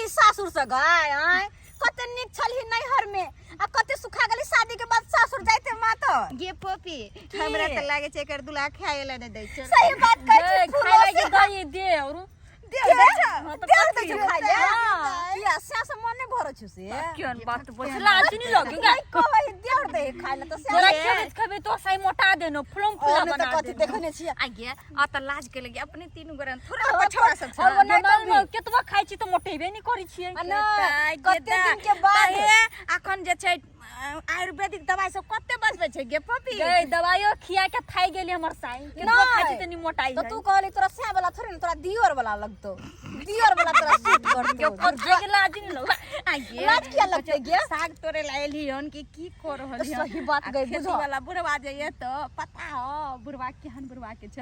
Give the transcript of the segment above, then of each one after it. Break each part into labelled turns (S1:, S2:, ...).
S1: गेली सासुर से गए आय कते नीक छलही नैहर में आ कते सुखा गेली शादी के बाद सासुर जाइते मातर।
S2: गे पोपी, हमरा तऽ लागै छै एकर दुल्हा खाए ला नहि दै छै।
S1: सही बात कहै
S3: छी, खाय लागी दही दे और
S1: दे दे छौ,
S3: हाँ, तऽ
S1: दे दे
S3: कथी?
S1: छौ खाइ ले।
S3: हाँ।
S1: किया स्या से मन नहीं भरै छौ से?
S3: केहन बात बोल लाज नहीं लगेगा?
S1: नहीं कहै दे दे खाइ ले तऽ
S3: तोरा
S1: स्या।
S3: खेबे खेबे तो सही मोटा देनो फुलम फुला
S1: और नहीं
S3: बना
S1: तऽ कथी
S3: देनो।
S1: देखने छियै?
S2: आगे आ तऽ लाज के लगी अपने तीनू गोरा थोड़ा पछोड़ा सब छै।
S1: और वो नहीं
S3: दिमाग
S1: तऽ
S3: में केतबा खाइ छी तऽ मोटेबे नहीं करै छियै।
S1: आ नहि, कते दिन के बाद
S2: अखन जे छै आयुर्वेदिक दवाई सब कते बचबै छै गे पपी?
S3: गई दवाइयो खिया के थाई गेली हमर साई, केतबा खाइ छी तनी मोटाई।
S1: तऽ तू कहली तोरा स्या वाला थोड़े ने, तोरा दियोर वाला लगतौ, दियोर वाला तोरा सूट करतौ।
S3: थाई के लाज नहीं लगला?
S2: आगे
S1: लाज किया लगतै गे?
S2: साग तोड़े ला एली हन कि की कर रहल हन?
S1: सही बात गई,
S2: खेती
S1: बुझो।
S2: वाला बुढ़वा जे ये तो पता हो बुढ़वा केहन बुढ़वा के छ।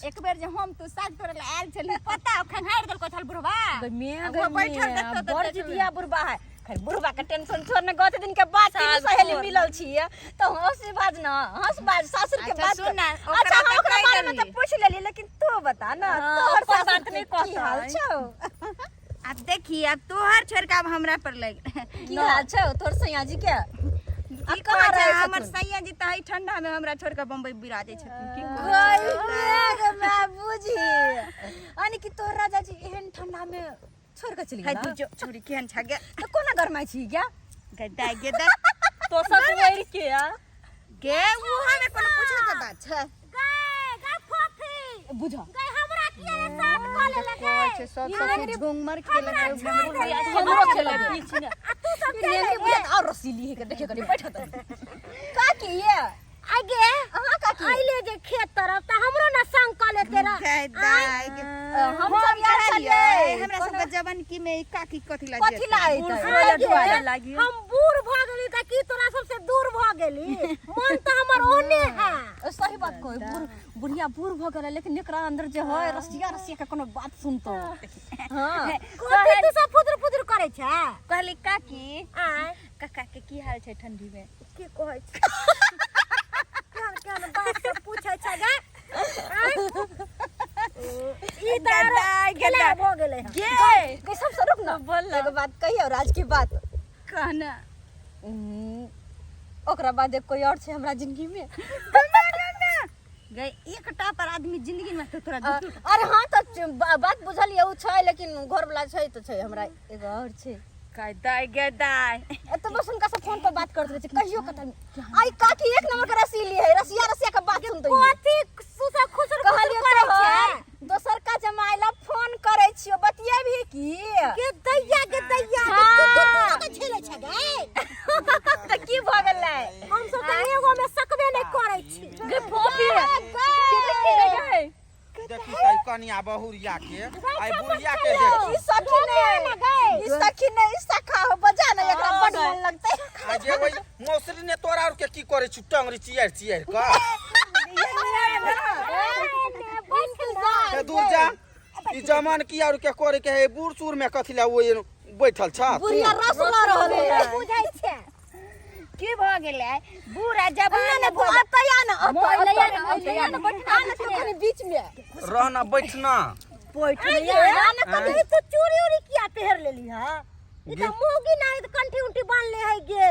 S2: एक बेर जे हम तू साग तोड़े ला आयल छली, पता हो खंघारि देलको छल बुढ़वा।
S1: गई मैं
S2: आ
S1: गई
S2: वो बैठल
S1: मैं,
S2: देखतो तऽ
S1: बड़
S2: देखबे।
S1: जिदिया बुढ़वा है। खैर बुढ़वा के टेंशन छोड़ ने, गत दिन के बाद तीनू
S3: साल
S1: सहेली
S3: छोड़।
S1: मिलल छियै तऽ हंस बाज न, हंस बाज सासुर के
S2: अच्छा,
S1: बात
S2: सुन
S1: कर।
S2: ना, ओकरा
S1: अच्छा
S2: तऽ
S1: हाँ, ओकरा
S2: कहि
S1: बारे में
S2: देलही।
S1: तऽ पूछ लेली, लेकिन तू बता ना,
S3: हाँ,
S1: तोहर
S3: अपन
S1: सासुर
S3: बात
S1: के
S3: नहीं
S1: की हाल
S3: कहतै।
S1: छौ?
S2: आब देखी, आब तोहर छोड़ के आब हमरा पर लग
S1: की हाल छौ तोहर सैया जी के?
S2: की
S1: कहाँ
S2: कहै छै?
S1: रहै
S2: हमर
S1: छथुन?
S2: सैया जी तऽ एहि ठंडा में हमरा छोड़ के बम्बई बिराजै छथिन। की कहै
S1: गई मेघ मैं बुझी यानी कि तोहर राजा जी एहन ठंडा में छोड़ के चली
S2: है
S1: गेला।
S2: तू जो छोरी केहन छ गे?
S1: तऽ कोना गरमाइ छी गे?
S2: गदा गदा
S3: तो सब वैर के आ
S2: गे, उ हमे कोनो पूछे के बात छै?
S4: गए गए फोफी,
S1: बुझ
S4: गए हमरा किया रे साथ कऽ लेलक गए?
S2: सब सखी झुमर खेलक।
S3: हमरो खेला बीच में।
S4: आ तू सब
S1: ये नेने बुझत और रसीली है के देखे कनी बैठ त काकी ये।
S4: आगे
S1: अहाँ काकी
S4: अइले जे खेत तरफ तऽ हमरो ना संग कऽ लेते रह।
S1: हम सब यार छलियै।
S2: हमरा सबके जवान की में ई काकी कथी ला?
S1: कथी ला अइतै?
S4: आगे,
S3: लागी।
S4: हम बूढ़ भऽ गेली तऽ की तोरा सबसे दूर भऽ गेली? मन तऽ हमर ओहने है।
S1: सही बात कहै, बूढ़ बुढ़िया बूढ़ भऽ गेलै, लेकिन एकरा अंदर जे है रसिया रसिया के कोनो बात सुनतो। हाँ
S4: कथी तू सब फुदुर फुदुर करै छै?
S2: कहली काकी,
S4: आय?
S2: काका के की हाल छै ठंडी में?
S4: की कहै छै, केहन केहन बात सब पूछै छै गे? आँय? ई तऽ आरो
S2: गदा
S4: खेला
S2: गदा
S4: भऽ गेलै हन।
S2: गे
S1: गई सबसे रुक ना,
S3: बोल ना।
S1: एगो बात कहियो, राज की बात।
S2: कहना।
S1: ओकरा बाद एक कोई और छै हमरा जिंदगी में।
S2: गई एकटा पर आदमी जिंदगी में तो तोरा
S1: अरे हाँ तऽ बात बुझलियै, उ छै, लेकिन घर वाला छै तऽ छै, हमरा एगो और छै।
S2: गदाय गदाय।
S1: ए तऽ बस हुनका से फोन पर बात करैत रहै छै कहियो कतऽ। आई काकी एक नंबर के रसीली है, रसिया रसिया के बात सुनते।
S4: कथी सुसा खुसुर खुसुर
S1: कहलियै
S4: करै छै?
S1: तोहर दोसर का जमाइला फोन करै छियो, बतियेबही की?
S4: गे दैया, गे दैया, गे तू तू तू के छेलै छै गे?
S1: तऽ की भऽ गेलै?
S4: हम सब तऽ एगो में सकबे नहि करै छी।
S3: गे फोफी, गए।
S5: देखी तै कनिया बहुरिया के, आई बुढ़िया के देखी।
S1: ई सखी ने, ई सखी ने, ई सखा हो, बजा ने एकरा, बड मन लगतै।
S5: आ जे ओइ मौसरी ने तोरा आर के की करे छु टंगरी चियर चियर क? हे दूर जा, ई जमान की आर के करे के है? बूढ़ सूर में कथी ला ओइ बैठल छ तू?
S1: बुढ़िया रस ल रहल है।
S4: बुझै छै।
S2: की भऽ गेलै बूढ़ा जवान?
S1: ना ना, अतऽ आ ना, अतऽ
S3: मोबाइल
S1: अतऽ
S3: लैया ना,
S1: अतऽ आ ना, आ ना तू कनी बीच में
S5: रहना बैठना।
S3: बैठ
S4: ना ना, कभी तू चूड़ी उड़ी किया पहिर लेली है? ई तऽ मौगी नाही तऽ कंठी उंठी बांध ले है गे।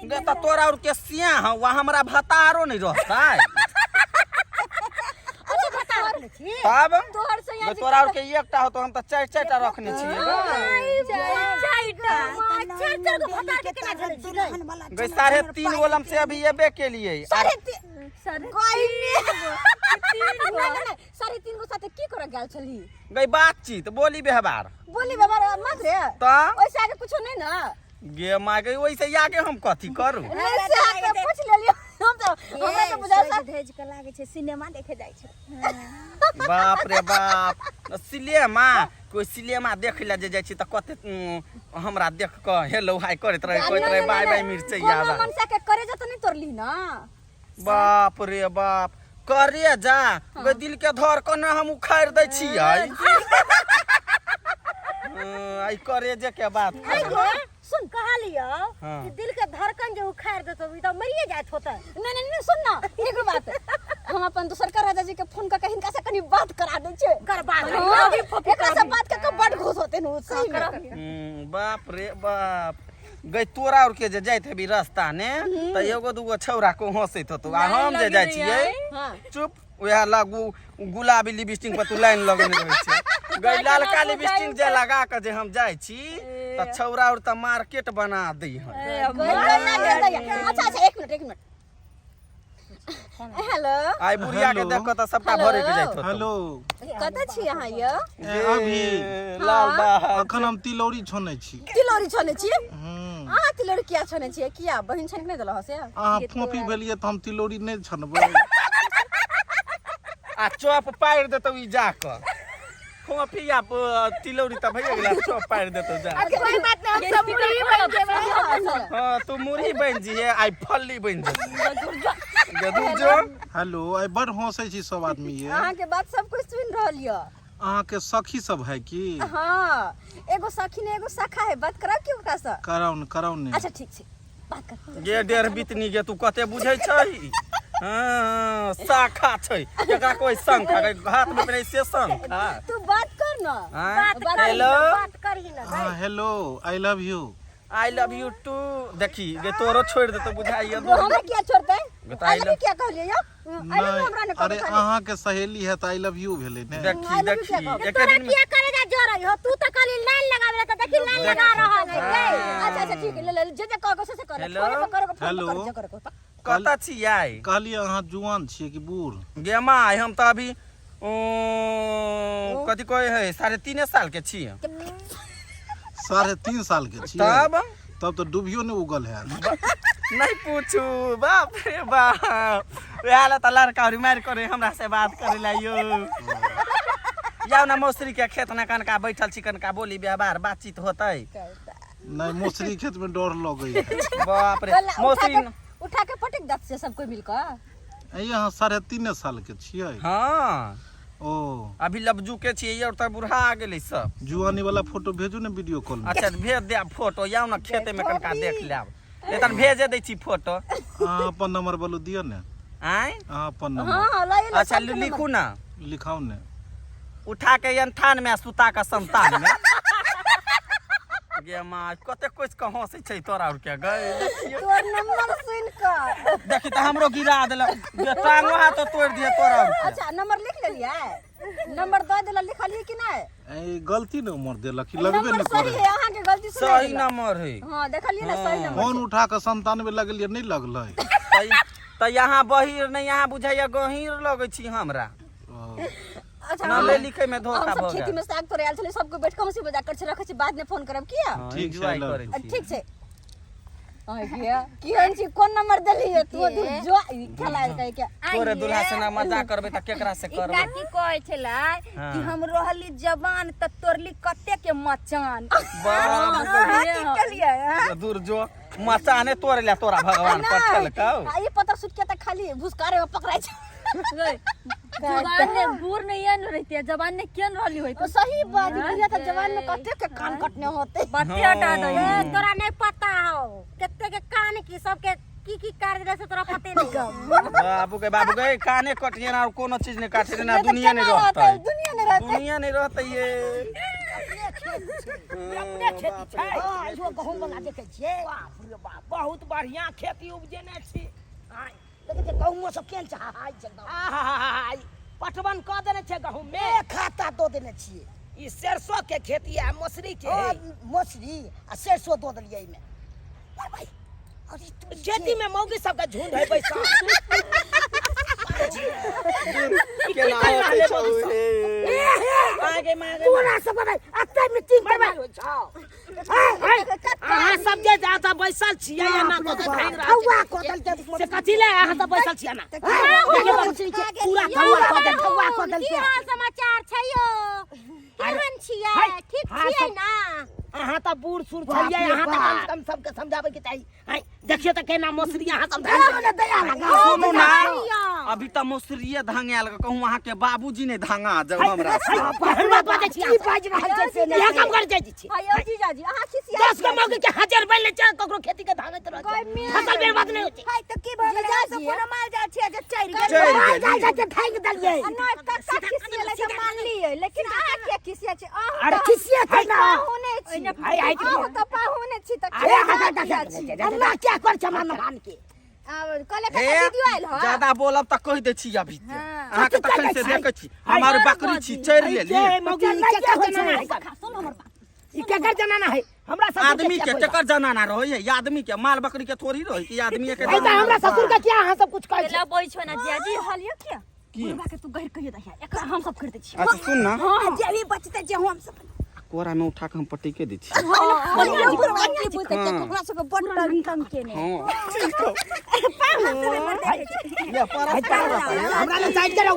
S5: गे त तोरा और के सिया हौ, वहाँ हमरा भतारो नहीं रहतै।
S4: अच्छा बता रखले छी?
S5: तब
S1: तोहर सैया
S5: गे
S1: जी
S5: तोरा और के एकटा हो तो हम त चारि चारि टा रखने छियै।
S4: चारिटा चार चार गो भतार के केना झेलै छी गे?
S5: गे 3.5 गोलम से अभी एबे के लिए।
S1: साढ़े तीन गई में नहीं नहीं, 3.5 गो साथे की करे गेल छली?
S5: गई बातचीत, बोली व्यवहार।
S1: बोली व्यवहार मात्र?
S5: त
S1: ओइसे आगे कुछो नहीं ना?
S5: गे माय गे, ओइसे आगे हम कथी करू?
S1: नहीं से आगे पूछ लेलियो हम तो, हमरा तो बुझाल
S2: सज धज के लागे छै सिनेमा देखे जाइ छै।
S5: बाप रे बाप, सिनेमा कोई सिनेमा देखे ला जे जाइ छी त कते हमरा देख क हेलो हाय करैत रहे, कहैत रहे बाय बाय मिर्चैया।
S1: कोनो मनसा के करे जा त नहीं तोड़ली ना?
S5: बाप रे बाप, करे जा गे दिल के धड़कन हम उखाड़ दै छियै। आई करे जे के बात
S4: आइ गे सुन, कहलियो
S5: हाँ।
S4: कि दिल के धड़कन जे उखाड़ देतो, ई तऽ मरिए जाइत होतै।
S1: नहीं नहीं नहीं, सुन ना एगो बात, हम अपन दोसर का राजा जी के फोन करके हिनका से कनी बात करा दै छै।
S4: करबा दे।
S1: हाँ, एकरा से बात करके बड खुश होते न सही में।
S5: बाप रे बाप गई तोरा और के जे जाइत हेबी रास्ता ने त एगो दूगो छौरा को हंसैत होतौ आ हम जे जाइ छियै चुप वएह लागू गुलाबी लिपस्टिक पर तू लाइन लगेने रहै छै गई ललका लिपस्टिक जे लगा के जे हम जाइ छी त छौरा और त मार्केट बना दै हन।
S1: अच्छा अच्छा, एक मिनट एक मिनट, हेलो।
S5: आइ बुढ़िया के
S6: हेलो।
S5: देख के त सबटा भरे के जाइत होतौ।
S6: हेलो।
S1: कतऽ छी अहाँ यौ?
S6: ए, अभी
S5: लाल बा
S6: अखन हम तिलौरी छनै छी।
S1: तिलौरी छनै छी?
S6: हूँ।
S1: अहाँ तिलौरी किया छनै छियै? किया बहिन छनि नहि देलह से?
S6: अहाँ फोफी भेलियै तऽ हम तिलौरी नहि छनबै।
S5: आ चॉप पारि देतौ ई जा कऽ कॉफी आ तिलौरी तऽ भइए गेल, चॉप पारि देतौ जा।
S4: कोई बात नहीं, हम सब मुरही बन जेबै।
S5: हाँ तू मुरही बनि जिहे आइ फल्ली बनि जेतौ गदुर जो।
S6: हेलो, आइ बड़ हंसै छी सब आदमी ये।
S1: अहाँके बात सब कोई सुनि रहल यऽ।
S6: अहाँके सखी सब है की?
S1: हाँ एगो सखी ने एगो सखा है, बात कराउ की ओकरा से?
S6: कराउ ने, कराउ ने।
S1: अच्छा ठीक छै, बात कर।
S5: गे डेढ़ बितनी गे तू कते बुझै छै? हाँ शाखा छै एकरा कोई शंखा के हाथ में पड़े से शंखा।
S1: तू बात कर ना।
S5: हाँ?
S1: बात
S5: हेलो।
S4: बात करही ना।
S6: हाँ hello, I love you.
S5: I love you too. देखी गे तोरो छोड़ देतो बुझाइए।
S1: हमरा किया छोड़ते?
S5: बताइ
S1: I love you किया कहलियै यौ? I love you हमरा
S6: नहीं
S1: ने
S6: अरे
S1: कहबै खाली।
S6: अहाँके सहेली है तऽ I love you भेलै ने।
S5: देखी
S1: I love you
S5: देखी
S1: किया कहबै?
S5: एके
S4: तोरा
S5: दिन में
S4: किया करे जा जोरै हो? तू तऽ कहली लाइन लगावे ला, तऽ देखी लाइन लगा रहल है गे।
S1: अच्छा अच्छा ठीक है, ले ले जे जे कहको से से कर।
S5: हेलो।
S1: फोन पर करो, फोन पर
S6: हेलो।
S1: करो, जे करो।
S5: कतऽ छियै?
S6: कहलियै अहाँ जुआन छियै कि बूढ़?
S5: गे माय हम तऽ अभी कथी कहै है 3.5 साल के छियै।
S6: 3.5 साल के छियै?
S5: तब
S6: तब तऽ डूबियो नहि उगल है।
S5: नहीं पूछू बाप रे बाप, वएह ला तऽ लड़का और मारि करे हमरा से बात करे ला यो। जाउ ना मौसरी के खेत ना कनका बैठल छी, कनका बोली व्यवहार बातचीत होतै।
S6: नहीं मौसरी खेत में डर लगै है।
S5: बाप रे
S1: कल उठा
S5: मौसरी
S1: के उठा के पटक दत से सब कोई मिलकर।
S6: ए अहाँ 3.5 साल के छियै?
S5: हाँ।
S6: ओ
S5: अभी लबजू के छियै और तऽ बुढ़ा गेलै सब।
S6: जुआनी वाला फोटो भेजू ने वीडियो कॉल में।
S5: अच्छा भेज दे फोटो, जाउ ना खेते में कनका देख लेब, एतन भेजे दै छी फोटो।
S6: अहाँ अपन नंबर बोलू दिअ ने।
S5: आँय?
S6: अहाँ अपन नंबर।
S1: हाँ, लए ले
S5: अच्छा
S1: सबके नंबर।
S5: लिखू ना।
S6: लिखाउ ने।
S5: उठा के अंठान में आ सुता के संतान में। गे माँ कते कुछ के हंसै छै तोरा और के गए।
S1: तोर नंबर सुन के
S5: देखी तऽ हमरो गिरा देलक गे, टांगो हाथ तोड़ दिए तोरा और के।
S1: अच्छा नंबर लिख लेलियै? नंबर दऽ देला लिखलियै कि नहि?
S6: ए गलती ने उमर देलक कि लगबे
S1: नंबर
S6: ने
S1: सही
S6: करे।
S1: है, अहाँ के गलती से
S5: सही नंबर है।
S1: हां देखलियै ने सही नंबर।
S6: फोन उठा के 97 लगलियै नहि लगलै।
S5: तऽ यहाँ बहिर नहि यहाँ बुझाइया गहीर लगै छी हमरा।
S1: अच्छा
S5: ना ले लिखे में धोखा
S1: हम सब
S5: भऽ
S1: खेती
S5: गेल।
S1: में साग तोड़े आयल छलै, सबके बैठ के हंसी मजाक कर छै, रखै छी, बाद में फोन करब किया?
S5: हाँ,
S6: ठीक छै,
S5: एन्जॉय
S6: I love
S5: करै
S6: you.
S5: छी।
S1: ठीक छै। आइ गे, केहन छी, कोन नंबर देलियै? तू दूर जो खेलाय कहि के।
S5: तोरे दूल्हा से ना मजाक करबै तऽ केकरा से
S2: ई
S5: करबै?
S2: काकी कहै छलै
S5: हाँ।
S2: कि हम रहली जवान तऽ तोड़ली कते के मचान।
S5: बाप
S1: अहाँ की केलियै? हाँ?
S5: दूर जो मचाने तोड़े ला तोरा भगवान पठेलकौ।
S1: आ ई पत्थर सुट के तऽ खाली भुसकारे में पकड़ाइ छै।
S3: जवान ने बूढ़ नहीं है न रहती है, जवान ने केन रहली होई।
S1: ओ सही बात बुझिया तऽ जवान में कते के कान कटने होते।
S3: बाते हटा दई।
S4: ए, तोरा नहीं पता हो कते के कान की सबके की की कार्य देले से तोरा पते नहीं हो।
S5: बाबू के बाबू के काने कटिए ना और कोनो चीज नहीं काटे ना, दुनिया नहीं रहतै,
S1: दुनिया नहीं रहतै,
S5: दुनिया नहीं रहतै ये।
S7: अपने खेती छै।
S8: हां इहो गहूम वाला देखै छियै।
S7: बाप रे बाप, बहुत बढ़िया खेती उपजेने छी।
S8: आय देखै छियै गहूमो सब केहन छै, हाय छै एकदम।
S7: आहाहाहा, पटवन कऽ देने छै गहूम में।
S8: एक खाता दऽ देने छियै।
S7: ई सरसों के खेती आ मौसरी के।
S8: हां मौसरी आ सरसों दऽ देलियै एहिमे। पर भाई अरे तू
S7: खेती में मौगी सबके झुंड है बैसल।
S5: केना हंसै छौ हे? आगे मागे
S8: तोरा सब भाई अत्ते मीटिंग करबै।
S7: अहाँ सब जे जाता बैसल छियै एना कऽ के भागि रहल
S8: ठौआ कऽ देलकै।
S7: से कथी ले अहाँ सब बैसल छियै एना?
S8: पूरा ठौआ कऽ देलकै, ठौआ कऽ देलकै।
S4: की हाल समाचार छै यौ? केहन छियै? ठीक छियै ना?
S7: अहाँ तऽ बूढ़ सूढ़ छलियै, अहाँ तऽ कम से कम सबके समझाबै के चाही। आँय, देखियौ तऽ केना मौसरी अहाँ सब धान
S8: दया लगा।
S5: सुनू ना, अभी तऽ मौसरीये धांगायल, कहूँ अहाँ के बाबूजी ने धांगा जाउ हमरा से।
S7: केहन बात बाजै छी
S8: की बाजि रहल छै से
S7: इएह काम करै जाइ छी।
S1: हयौ जीजाजी, अहाँ खिसिया
S7: 10 गो मौगी के हाजर बनि ले छै, ककरो खेती के धानैत रहै छै, फसल बर्बाद नहि होइ छै।
S4: हाय, तऽ की भऽ गेलै? हम सब कोनो माल जाल छियै जे चढ़ि गेल?
S5: चढ़ि
S8: माल जाल
S5: गेली।
S8: छै, थाकि देलियै।
S1: आ नहि, कक्का खिसियेलै तऽ मानलियै, लेकिन अहाँ किया खिसिया छी? अहूँ
S7: अरे
S1: तऽ
S8: खिसिया केना?
S1: पाहुने छी।
S7: हाय, हाय,
S1: अहूँ तऽ पाहुने छी, तऽ
S7: अरे,
S1: किया
S7: अहाँ
S1: किया छी?
S8: अन्ना क्या कर छै हमरा नहान के?
S1: आब कहले
S5: हे,
S1: कक्का दीदी आयल ह।
S5: ज्यादा बोलब तऽ कहि दै छी अभी। अहाँके
S7: कथी
S5: तखन
S7: कहै
S5: से
S7: छी?
S5: देखै छी, हमार बकरी छी, चढ़ि लेली।
S7: जे मौगी, ई केकर जनाना है?
S1: सुन हमर बात।
S7: ई केकर जनाना है? हमरा ससुर
S5: आदमी के
S7: किया
S5: केकर जनाना रहै है? आदमी के, माल बकरी के थोड़ी रहै कि आदमी के।
S7: है? तऽ हमरा ससुर के किया अहाँ सब कुछ कहै छी?
S3: केला बोइ छो ना जियाजी।
S1: हलियो किया?
S5: की?
S1: बुढ़बा के तू गैर कहियो दहिया, एकरा हम सब कर दै छी।
S5: अच्छा सुन ना,
S4: आ जे भी बचतै जे हम सब
S5: कोरा में उठा के हम पटके दै छी।
S4: बढ़िया की बोलते छै, ओकरा सबके बड टंग केने।
S5: हाँ ठीक हो। ले परस परस।
S7: हमरा लग साइड करू।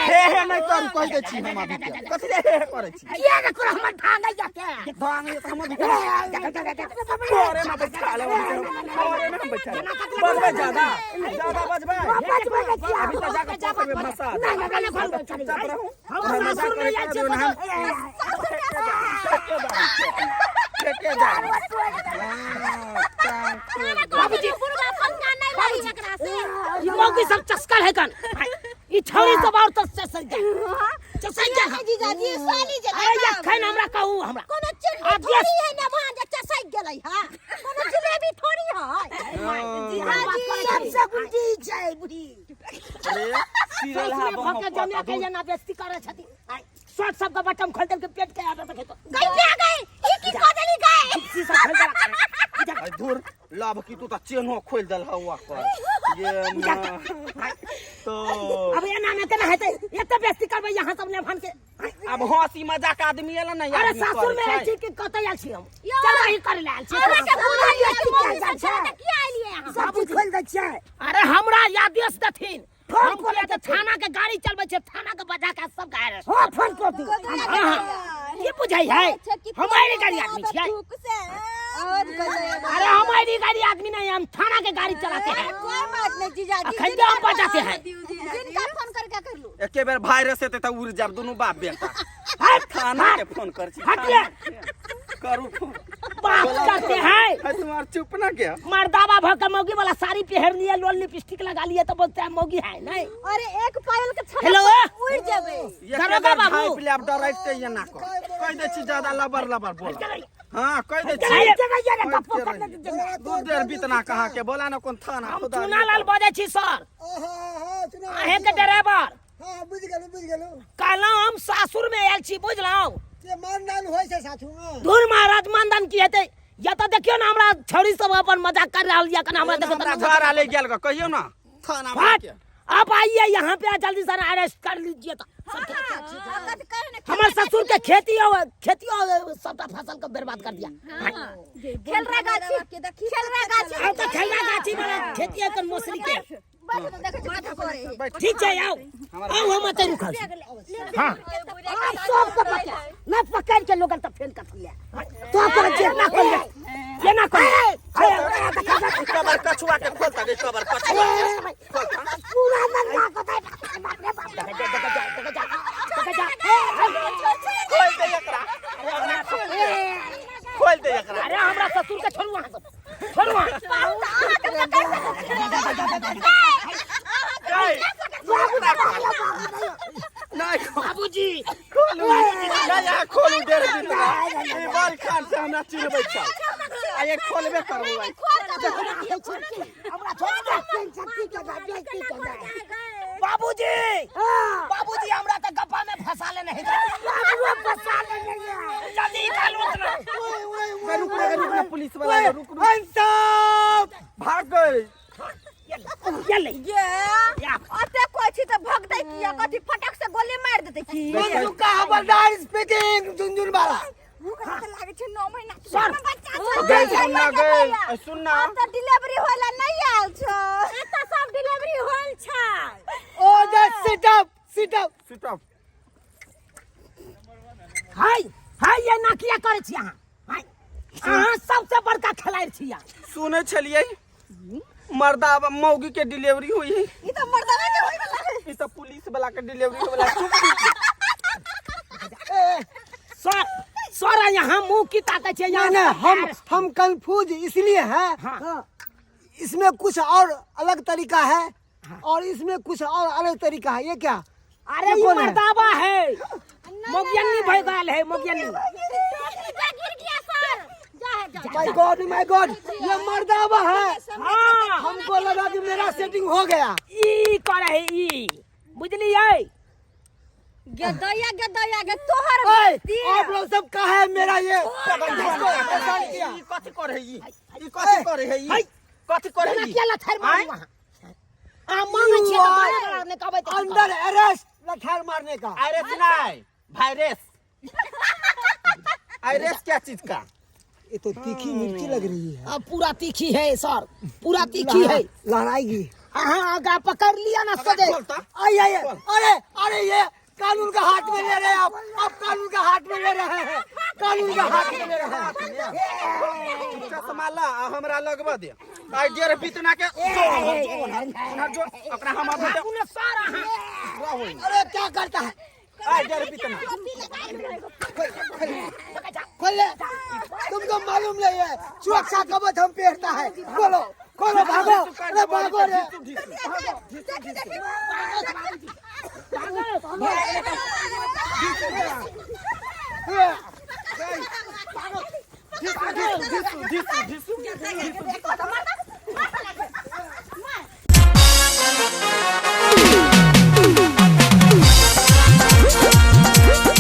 S5: हे हे नहि करू, कहि दै छी हम अभी के। कथी ले हे हे करै छी?
S8: किया ने करो हमर भांगै जाके?
S5: भांग ये तऽ हम अभी कोरे में बैठा ले, कोरे में हम बैठा ले। बजबै ज्यादा ज्यादा बजबै।
S8: बजबै ने किया?
S5: अभी तऽ जाके पोखरि में भसा दे।
S8: नहि, नहि, नहि,
S5: चुपचाप रहू।
S7: हम ससुर में जाइ छियै।
S5: ठेके जा। हाँ,
S7: बाबूजी,
S1: बुढ़बा पंगा नहि लड़ी एकरा से।
S7: ई मौगी सब चस्कल है कन, ई छौरी सब और तऽ चसक जाय, चसक जाय।
S1: जीजाजी, साली जे
S7: अरे एखन हमरा कहू, हमरा
S1: कोनो चिन्नी
S7: आ
S1: थोड़ी है ना वहाँ जे चसक गेलै हा, कोनो जिलेबी थोड़ी है जीजाजी।
S8: सबसे गुंडी छै बुढ़ी।
S5: अरे, सीरियल
S7: सासुर
S5: हा
S7: में भऽ के जमा के एना बेइज्जती करै छथिन। आइ शर्ट सबके बटम खोलि देलकै, पेट के आबे देखै तो
S1: गई क्या गई? ई की कह देली गई?
S7: जिप्सी सब खोलि देलक।
S5: अरे धुर लाभ की, तू तऽ चेन्हो खोलि देल हौ ओकर ये माँ। तो
S7: अब एना में केना हेतै? एते बेइज्जती करबै यहाँ सब लेभान के?
S5: अब हंसी मजाक आदमी एला ने।
S7: अरे
S5: आदमी
S7: सासुर में
S5: करै
S7: रहै
S5: छै।
S7: छी कि कतऽ आयल छी हम? चल, करे लए आयल छी।
S1: हमरा के बुढ़ा
S8: बेइज्जती
S1: मौगी
S8: कयल जाइ
S1: सब छलै
S8: छै।
S1: तऽ किया एलियै अहाँ?
S8: सब चीज खोलि दै छियै।
S7: अरे हमरा आदेश देथिन,
S8: फोन
S7: हम
S8: करै
S7: किया तऽ थाना के गाड़ी चलबै छै, थाना के बजा के सब गाड़ी।
S8: हाँ, फोन कर दू।
S7: हाँ, की बुझै है? हम आइरी गाड़ी आदमी छियै? अरे हम आइरी गाड़ी आदमी नहीं, हम थाना के गाड़ी चलाते हैं।
S1: कोई बात नहीं जीजाजी।
S7: अखन हम बजाते हैं।
S1: जिनका फोन करके कर लू।
S5: एके बेर वायरस हेतै तऽ उड़ि जायब दुनू बाप बेटा।
S7: हट,
S5: थाना के फोन कर छी।
S7: हटिए।
S5: करू फोन।
S7: बात करते हैं।
S5: है तुम्हार चुप ना क्या?
S7: मर्दावा भर के मौगी वाला साड़ी पहन लिए, लोल लिपस्टिक लगा लिए तो बोलते हैं मौगी है नहीं।
S1: अरे एक पायल के छना
S7: हेलो।
S1: उड़ जेबै।
S5: एके
S7: दरोगा
S5: बेर
S7: बाबू।
S5: झाँपि लेब, डराइते एना कर कहि दै छी, ज्यादा लबर लबर बोल। हाँ, कहि दै छी। दू देर बीतना कहाँ के बोला ना, कोन थाना?
S7: हम
S5: खुदा
S7: चूना लाल बजै छी सर, अहें के ड्राइवर।
S8: हाँ, बुझि गेलहुँ, बुझि गेलहुँ।
S7: कहलहुँ हम सासुर में आयल छी, बुझलहुँ?
S8: से मानदान होइ छै सासुरमे?
S7: धुर महाराज, मानदान की हेतै? या तऽ देखियौ ने, हमरा छौड़ी सब अपन मजाक कर रहल यऽ कना हमरा देखो।
S5: हमरा घर आ ले गेल ग, कहियौ ना थाना
S7: हट
S5: के।
S7: आप आइए यहाँ पे, जल्दी से अरेस्ट कर लीजिए। तो हमार ससुर के खेती हो, खेती हो, सबटा फसल के बर्बाद कर दिया।
S1: खेल रहा गाछी, खेल रहा गाछी।
S7: अब तो खेलना गाछी वाला खेती है कन मौसरी के।
S1: बैठ तो देखै छी कथा करे।
S7: ठीक छै, आउ आउ, हम एतै रुकल छी। हाँ।
S8: आप सबके पकड़ ना, पकड़ के लोगन तऽ फेन कर लिया तो कर जेना खोल दे,
S7: केना खोल?
S5: कबर कछुआ के खोलता गे, कबर कछुआ के खोलता।
S8: पूरा नंगा को दे, बाप रे बाप।
S5: खोल दे एकरा, खोल दे, खोल दे एकरा।
S7: अरे हमरा ससुर के छोड़ू, अहाँ सब छोड़ू अहाँ।
S5: गई। नहीं।
S7: बाबूजी।
S5: खोलू नहीं, यहाँ खोलू। देर बीतना ई बाल खान से हमरा चिढ़बै छल आ ये खोलबे करबू आइ।
S8: हमरा छोड़ दे, शक्ति के दे, बेइज्जती के दे।
S7: बाबूजी, बाबूजी, हमरा तऽ गप्पा में फंसा लेने है।
S8: बाबू फंसा लेने है।
S7: जल्दी निकालू उतना।
S5: गई, रुक रे, रुक ना, पुलिस वाला आएगा, रुक रुक, भाग गई।
S7: ये ले।
S1: ये अते कोइ छी तऽ भगतै किया? कथी फटक से गोली मारि देतै की?
S8: का हवलदार स्पीकिंग, झुनझुन वाला।
S1: ओकरा तऽ लागै छै 9 महीना के
S7: सर।
S1: बच्चा छै।
S5: गई, सुन ना, गई, सुन ना।
S1: आब तऽ डिलीवरी होला नहि आयल छौ।
S4: एतऽ सब डिलीवरी होल छै।
S8: ओ just sit up, sit up.
S5: Sit up.
S7: हाय हाय, ये ना एना किया करै छी अहाँ? आँय? अहाँ सबसे बड़का खेलाड़ी छी अहाँ।
S5: सुनै छलियै मर्दा मौगी के डिलीवरी हुई है।
S1: ई तो मर्दावा के होई वाला है।
S5: ई तो पुलिस वाला के डिलीवरी होय वाला। चुप।
S7: सर सर, यहाँ मुंह की ताकै छै यहाँ?
S9: नहीं, हम कंफ्यूज इसलिए है।
S7: हाँ।
S9: इसमें कुछ और अलग तरीका है और इसमें कुछ और अलग तरीका है। ये क्या?
S7: अरे
S9: ये
S7: ई
S9: कौन है?
S7: मर्दावा है, मोगियन्नी भय गेल है, मोगियन्नी।
S1: गिर गया सर, जा है जा।
S9: My God, my God, ये मर्दावा है।
S7: हाँ।
S9: हमको लगा कि मेरा सेटिंग हो गया।
S7: ई करे है ई, बुझलियै?
S1: गदैया गदैया गे तोहर
S9: ओए,
S1: गलती।
S9: आप लोग सब कहा है मेरा ये इसको परेशान किया।
S5: ई कथी करे है ई? ई कथी करे है ई?
S7: है।
S5: कथी करे
S7: एना
S5: है ई?
S7: किया लथारि मारू
S5: आँय?
S7: अहाँ? अहाँ मांगै छियै तऽ मारै बला नहि कहबै तऽ की
S9: अंडर अरेस्ट, लठार मारने का।
S5: आयरेस नहीं, वायरस। आयरेस क्या चीज का?
S9: ये तो तीखी मिर्ची लग रही है।
S7: अब पूरा तीखी है सर, पूरा तीखी है।
S9: लड़ाएगी।
S7: अहाँ आगा पकड़ लिया ना सोझे।
S5: खोल तऽ।
S9: आई आई, अरे अरे, ये कानून का हाथ में ले रहे हैं आप। आप कानून का हाथ में ले रहे हैं, कानून का हाथ में ले रहे हैं।
S5: चश्मा ला आ हमरा लगबा दे। आइ डेढ़ बितना के जो जो जो ओकरा हम अभी
S7: बाबू ने सर अहाँ
S9: अरे, क्या करता है?
S5: आइ डेढ़ बितना।
S9: खोल ले। तुमको मालूम नहीं है, सुरक्षा कवच हम पहनता है। बोलो, खोलो, भागो, अरे भागो रे।
S5: घिसू घिसू घिसू घिसू।